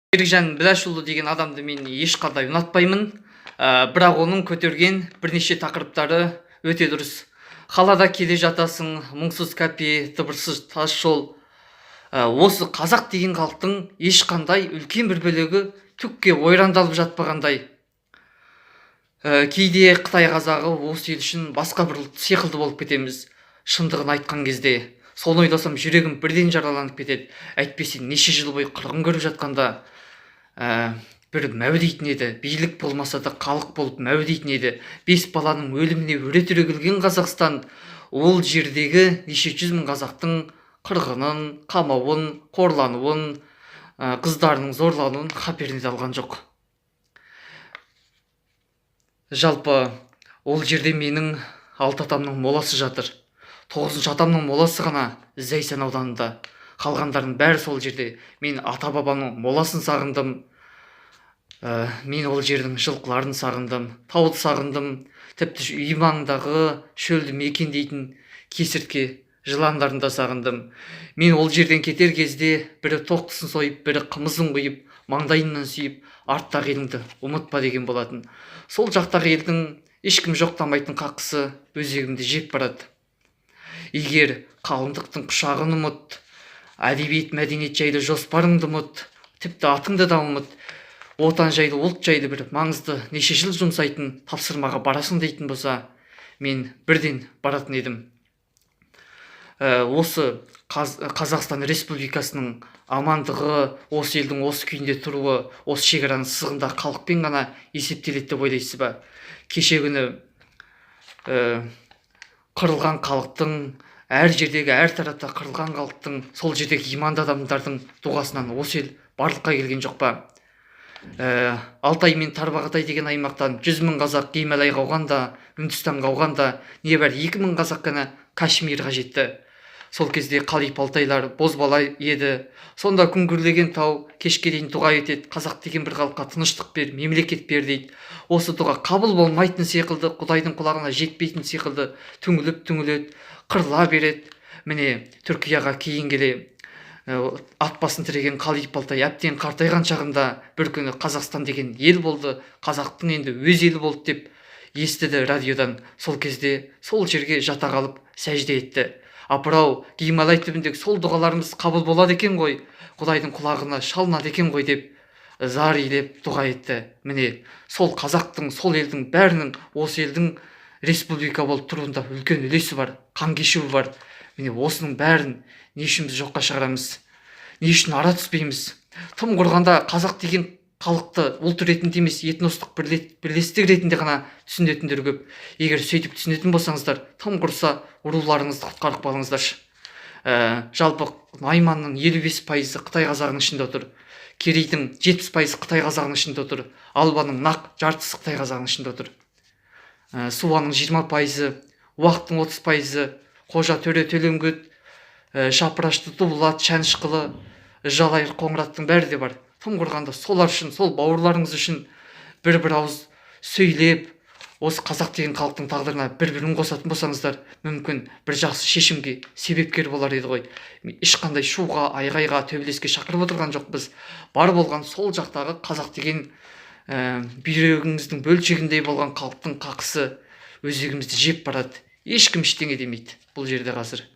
Серікжан Біләшұлы деген адамды мен ешқандай ұнатпаймын, бірақ оның көтерген бірнеше тақырыптары өте дұрыс. Қалада келе жатасың, мұңсыз кәпе, тыбырсыз тас жол. Осы қазақ деген халықтың ешқандай үлкен бір бөлігі түкке ойрандалып жатпағандай. Кейде қытай қазағы осы ел үшін басқа бір ұлт сиқылды болып кетеміз. Шындығын айтқан кезде, соны ойласам, жүрегім бірден жараланып кетеді. Әйтпесе неше жыл бойы қырғын көріп жатқанда, бір мәу дейтін еді. Билік болмаса да, халық болып мәу дейтін еді. Бес баланың өліміне өре түрегелген Қазақстан ол жердегі неше жүз мың қазақтың қырғынын, қамауын, қорлануын, қыздарының зорлануын қаперіне де алған жоқ. Жалпы, ол жерде менің алты атамның моласы жатыр. Тоғызыншы атамның моласы ғана Зайсан ауданында, қалғандарының бәрі сол жерде. Мен ата бабамның моласын сағындым. Мен ол жердің жылқыларын сағындым, тауды сағындым, тіпті үй маңындағы шөлді мекендейтін кесіртке, жыландарын да сағындым. Мен ол жерден кетер кезде бірі тоқтысын сойып, бірі қымызын құйып, маңдайымнан сүйіп, «Арттағы еліңді ұмытпа» деген болатын. Сол жақтағы елдің ешкім жоқтамайтын қақысы өзегімді жеп барады. Егер қалыңдықтың құшағын ұмыт, әдебиет, мәдениет жайлы жоспарыңды ұмыт, тіпті атыңды да ұмыт, отан жайлы, ұлт жайлы бір маңызды, неше жыл жұмсайтын тапсырмаға барасың дейтін болса, мен бірден баратын едім. Осы Қазақстан Республикасының амандығы, осы елдің осы күйінде тұруы осы шекараның сызығындағы халықпен ғана есептеледі деп ойлайсыз ба? Кеше күні қырылған халықтың, әр жердегі, әр тарапта қырылған халықтың, сол жердегі иманды адамдардың дұғасынан осы ел барлыққа келген жоқ па? Алтай мен Тарбағатай деген аймақтан 100 000 қазақ Гималайға ауғанда, Үндістанға ауғанда, небәрі 2000 қазақ қана Кашмирға жетті. Сол кезде Қалипа Алтайлар бозбала еді. Сонда күңгірлеген тау кешке дейін дұға етеді: «Қазақ деген бір халыққа тыныштық бер, мемлекет бер», – дейді. Осы дұға қабыл болмайтын сиқылды, құдайдың құлағына жетпейтін сиқылды. Түңіліп түңіледі, қырыла береді. Міне, Түркияға кейін келе ат басын тіреген Қалипа Алтай әбден қартайған шағында бір күні «Қазақстан деген ел болды, қазақтың енді өз елі болды» деп естіді радиодан. Сол кезде сол жерге жата қалып сәжде етті. «Апыр-ау, Гималай түбіндегі сол дұғаларымыз қабыл болады екен ғой, құдайдың құлағына шалынады екен ғой», – деп зар илеп дұға етті. Міне, сол қазақтың, сол елдің бәрінің осы елдің республика болып тұруында үлкен үлесі бар, қан кешуі бар. Міне, осының бәрін не үшін біз жоққа шығарамыз? Не үшін ара түспейміз? Тым құрғанда, қазақ деген халықты ұлт ретінде емес, этностық бірлестік ретінде ғана түсінетіндер көп. Егер сөйтіп түсінетін болсаңыздар, тым құрса, руларыңызды құтқарып қалыңыздаршы. Жалпы, найманның 55%-ы қытай қазағының ішінде отыр, керейдің 70%-ы қытай қазағының ішінде отыр, албаның нақ жартысы қытай қазағының ішінде отыр, суаның 20%-ы, уақтың 30%-ы, қожа, төре, төлеңгіт, шапырашты, дулат, шанышқылы, жалайыр, қоңыраттың бәрі де бар. Тым құрғанда, солар үшін, сол бауырларыңыз үшін бір бір ауыз сөйлеп, осы қазақ деген халықтың тағдырына бір бір үн қосатын болсаңыздар, мүмкін, бір жақсы шешімге себепкер болар еді ғой. Мен ешқандай шуға, айғайға, төбелеске шақырып отырған жоқпыз. Бар болған сол жақтағы қазақ деген бүйрегіңіздің бөлшегіндей болған халықтың қақысы өзегімізді жеп барады. Ешкім ештеңе демейді бұл жерде қазір.